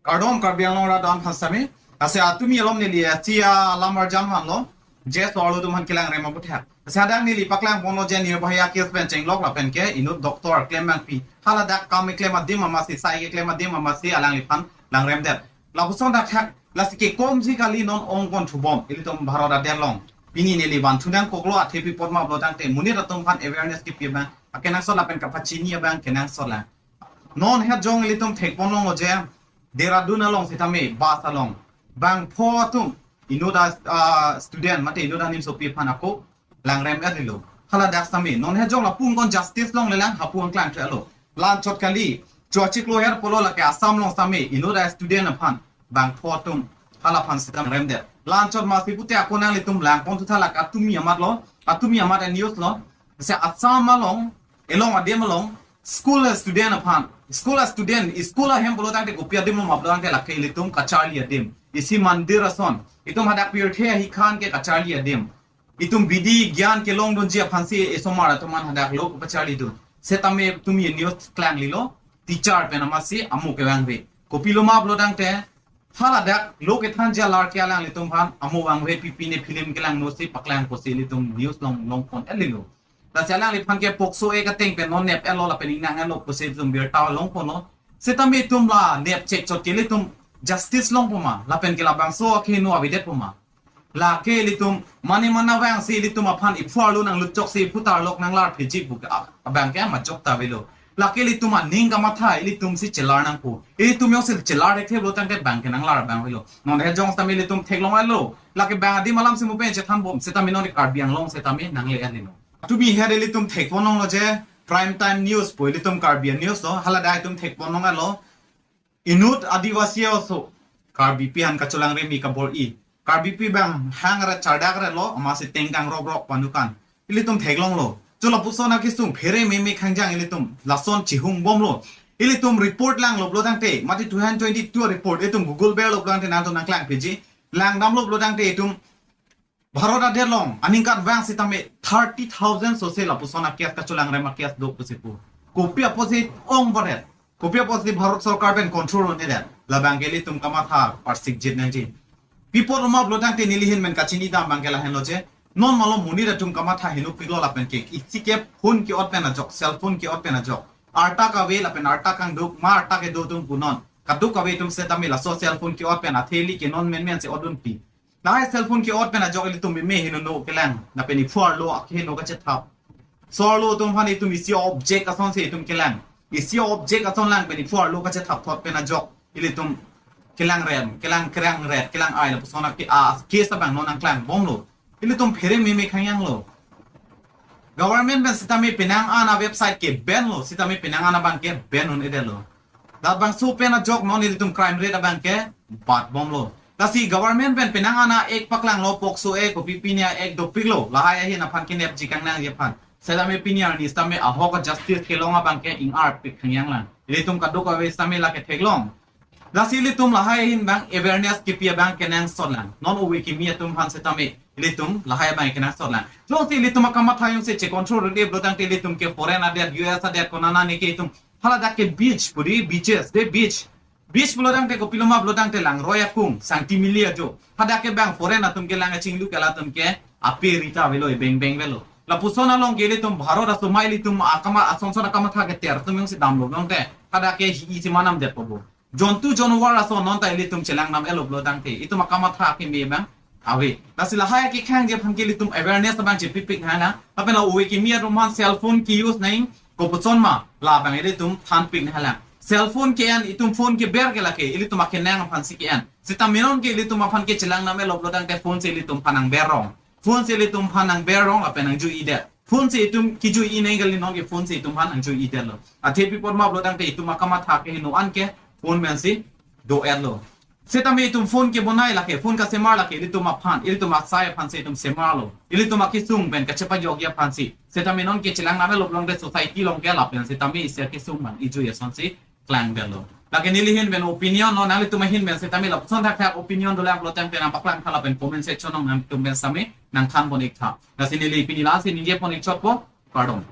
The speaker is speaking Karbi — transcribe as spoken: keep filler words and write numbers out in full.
Kardom Karbi Anglong arat aphan sitame. Lasi atumi alom neli, eh, chia lamar jam hanlo. Je so-arlo atum aphan kelang rem aputhak. Lasi hadak neli paklang ponlo je Nirbhaya case pen chenglok lapen ke inut doctor klem abangpi, haladak kam keklem adim amatsi, sai keklem adim amatsi alangliphan langrem det. Lapuson dak thak, lasi kekomji kali non ong ponthubom ilitum Bharat adet along. Pini neli van thunang koklo, athe pi apot ma pulo tangte monit atum aphan awareness kepi abang akenangsot lapen kapachini abang kenangsot lang. Non het jong ilitum thek ponlonglo je Dehradun along sitame bus along bangpho atum inut a, ah, student mate inut animsopi aphan ako langrem et-elo. Haladak sitame non het jong lapu ingkon justice longlelang, hapu angklang thelo. La-anchot kali, chochiklo her pulo lake Assam along sitame inut a student aphan bangpho atum halaphan sitame rem det. La-anchot masi pute ako nanglitum lang ponthu tha, lake atumi amatlo, atumi amat a-news lo. Lasi Assam along, along adim along, school student aphan, school student, school ahem pulo tangte kopi adim lo ma pulo tangte lake ilitum kacharli adim. Isi mandir ason, itum hadak pirthe ahikan ke kacharli adim. Itum bidi gyan kelongdunji aphansi esomar atum an hadak lo kepacharlidun. Sitame tumi news klanglelo, teacher pen amatsi amo kevangve. Kopilo ma pulo tangte, haladak lo kethanji alar ke alanglitum aphan amo vangve, pipine film kelang nosi paklang pusi ilitum news long long pon et-elo. Lasi alangliphan ke POCSO Act ateng pen non nep et-lo lapen ingnang et-lo pusi itum birta long ponlo. Sitame itum la nep chekchot ke ilitum justice longpo ma, lapen ke labangso akeheno avedet po ma. Lake ilitum mane mana vangsi ilitum aphan iphu-arlo nanglut choksi iphu tarlok nanglar piji pu ke a-, abang ke majok ta avelo. Lake ilitum aning kamatha ilitumsi chelar nangpo. Ilitum jongsi chelar thekthe pulo tangte bang ke nanglar abang avelo. Non het jong sitame ilitum theklong et-lo. Lake bang adim alamsi mo pen chethanbom sitame non Karbi Anglong sitame nangle et-lo. Tumi het ilitum thek ponlonglo je Prime Time News pu ilitum Karbi News lo. Haladak itum thek ponlong et-lo. Inut Adivasi aso Karbipi aphan kacholangremi kabor-i. Karbipi bang hang ra chardak ra lo, amatsi tengkang rok rok panukan. Ilitum theklonglo. Cho lapuson akesung phere meme khangjang ilitum lason chihung bomlo. Ilitum report langlo pulo tangte, mati two thousand twenty-two report, itum Google berlo pulo tangte nangtum nangklang piji. Langdamlo pulo tangte itum Bharat adet along aningkan vang sitame thirty thousand sose lapuson a-case kacholangrem a-case do pusi pu. Kopi apotsi ong varet. Kopi apotsi Bharat Sorkar pen control un-edet. Labang ke ilitum kamatha parsikjit nangji. Pi apot ma pulo tangte neli ahin pen kachinidam abang ke lahenlo je. Non malom monit atum kamatha henopiklo lapen ke isi ke phone ke-ot pen ajok, cell phone ke-ot pen ajok. Arta kave lapen arta kangduk, ma arta kedo atum punon. Kaduk kave atum sitame laso cell phone ke-ot pen atheli ke non menmensi otdunpi. Lahai cell phone ke-ot pen ajok ilitum meme henono kelang. Lapen iphu-arlo akeheno kachethap. So-arlo atum aphan itum isi object asonsi itum kelang. Isi object ason lang pen iphu-arlo kachethap thot pen ajok ilitum kelang rem, kelang kerang ret, kelang ai lapuson a-case abang non nangklang bomlo. Ilitum phere meme khangjanglo. Government pen sitame penang an a-website ke ban lo, sitame penang an abang ke ban un-edetlo. Labangso pen ajok non ilitum crime rate abang ke bat bomlo. Lasi government pen penang an a-act paklanglo, POCSO Act, kopi pine a-act dopiklo. Lahai ahin aphan kenepji kangnangji aphan. Sitame pini arni sitame ahok a-justice kelong abang ke ing-arpik khangjang lang. Ilitum kaduk kave sitame lake theklong. Lasi ilitum lahai ahin abang awareness kepi abang kenangsot lang. Non ove kimi atum aphan sitame ilitum lahai abang kenangsot lang. Jongsi ilitum akamatha jongsi che-control un-e pulo tangte ilitum ke foreign adet, U S adet, konane ke itum haladak ke beach puri, beaches, de beach. Beach pulo tangte kopilo ma pulo tangte langroi akung, sangti mili ajo. Hadak ke bang foreign atum kelang achinglu ke latum ke ape rita avelo, beng beng avelo. Lapuson along ke ilitum Bharat aso ma ilitum akama, asonson akamatha keter atum jongsi damlo tangte hadak ke hi isi manam det po bo. Jontu jonwar ason non ta ilitum chelangnam et-lo pulo tangte itum akamatha keme abang ave. Lasi lahai akekhangji aphan ke ilitum awareness abang chepipik nanglang. Lapen la ove kimi atum aphan cell phone ke-use nang kopuson ma labang ilitum thanpik nanglang. Cell phone ke-en, itum phone keber ke lake ilitum akenang aphansi ke-en. Sitame non ke ilitum aphan ke chelangnam et-lo pulo tangte phone si ilitum aphan nangber rong. Phone si ilitum aphan nangber rong lapen nangjui-i det. Phone si itum kijui-i nang kali, non ke phone si itum aphan nangjui-i detlo. Athe pi apot ma pulo tangte itum akamatha keheno an ke phone pensi do-etlo. Sitame itum phone kebonai lake, phone kasemar lake, ilitum aphan, ilitum asai aphansi itum semarlo. Ilitum akesung pen kachepajokji aphansi. Sitame non ke chelangnam et-lo pulo tangte society along ke lapen sitame isi akesung abang ijui asonsi klangdetlo. Lake neli ahin pen opinion lo, nanglitum ahin pen sitame lapuson thakthak opinion dolang pulo tangte nangpaklang tha lapen comment section along nangtum pen sitame nangthan pon-ik tha. Lasi neli pini lasi ningje pon-ik chotpo, kardom.